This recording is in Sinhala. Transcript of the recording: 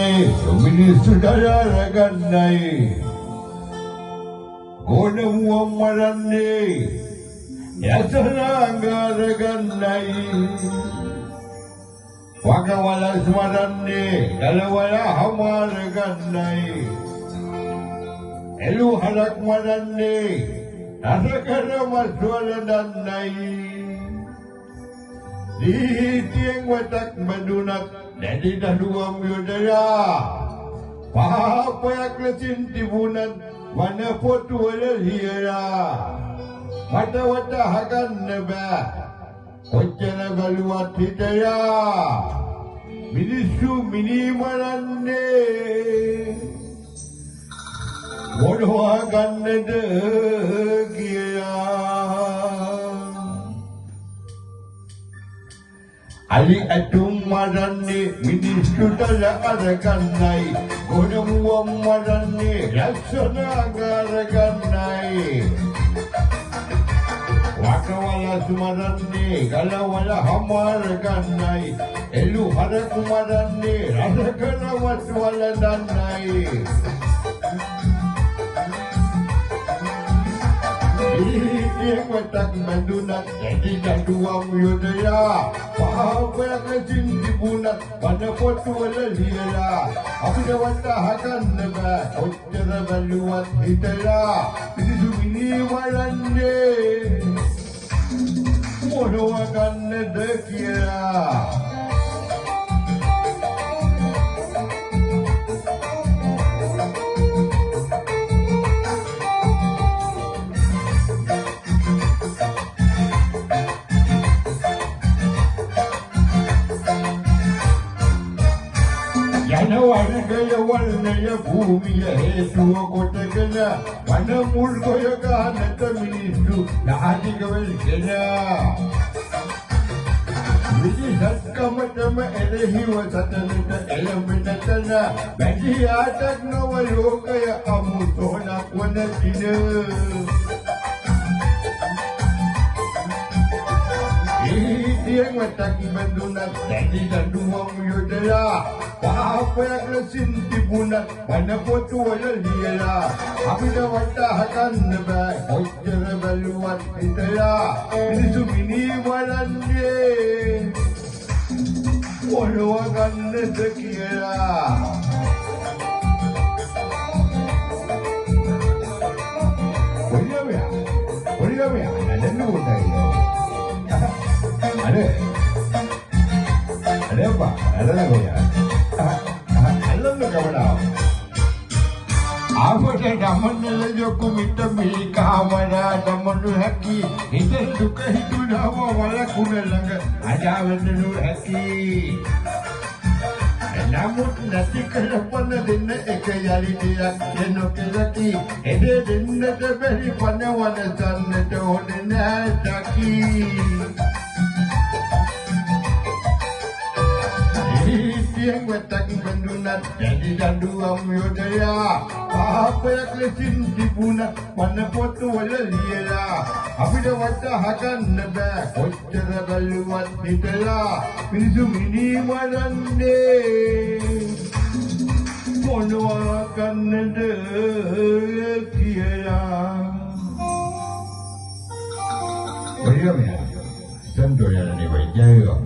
මරන්නේ මිනිස්සු දයාර ගන්නයි. ගොඩමුවම් මරන්නේ යසනාංගාර ගන්නයි. වගවලස් මරන්නේ ගලවල හමාර ගන්නයි. එළු හරක් මරන්නේ රසකර මස් වල දන්නයි. දීතියෙන් වතක් බඳුනක් දැඩි දඬුවම් යොදලා පාපයක් ලෙසින් තිබුණත් වන පොතුවල ලියලා මට වටහා ගන්න බෑ කොච්චර බැලුවත් හිතලා මිනිස්සු මිනී මරන්නේ මොනවා ගන්නද කියලා. අලි ඇතුම් මරන්නේ මිනිස්සු තල අරගන්නයි. ගොඩමුවම් මරන්නේ ලස්සන අඟාර ගන්නයි. වකවලස් මරන්නේ ගලවල හමාර ගන්නයි. එළු හරක් මරන්නේ රස කර මස් වළඳන්නයි. ඊටියෙන් වටක් බැඳුනත් දැඩි දඬුවම් යොදලා පාපයක් ලෙසින් තිබුණත් වන පොතුවල ලියලා අපිට වටහා ගන්න බෑ කොච්චර බැලුවත් හිතලා මිනිස්සු මිනී මරන්නේ මොනවා ගන්නද කියලා. ජන වර්ගය වර්ණය භූමිය හේතුව කොටගෙන වන මුල් ගොය ගන්නට මිනිස්සු නාටික වෙල්ගෙන විදිහත්කමටම එරෙහිව සටනට එළඹෙන තැන බැඳි ආටක් නොව ලෝකය අමුතෝනක් වන දින. ඊටියෙන් වටක් බැඳුනත් දැඩි දඬුවම් යොදලා පාපයක් ලෙසින් තිබුණත් වන පොතුවල ලියලා අපිට වටහා ගන්න බෑ කොච්චර බැලුවත් හිතලා මිනිස්සු මිනී මරන්නේ මොනවා ගන්නද කියලා. ඔලියමයා ඔලියමයා නඩන්න කොටයි. අනේ අනේ අප්පා නඩන්න කොයියා අල්ලන්න කවදාව. අපට දමන්න ලොකු මිට මිල්කාවරා දමනු හැකි. හිත දුක හිතුනම වලකුණ ළඟ අජාවෙන්න හැකි. නමුත් නැති කළපන දෙන්න එක යලි දෙයක් නොකරති. එද දෙන්නට බැරි පනවන සන්නට හොඳ නෑ තකි. ඊටියෙන් වටක් බඳුනත් දැඩි දඬුවම් යොදලා පාපයක් ලෙසින් තිබුණත් වන පොතුවල ලියලා අපිට වටහා ගන්න බෑ කොච්චර බැලුවත් හිතලා මිනිස්සු මිනී මරන්නේ මොනවා ගන්නද කියලා. ඔලියමයා සන්තෝයනේ වෛද්‍යයෝ.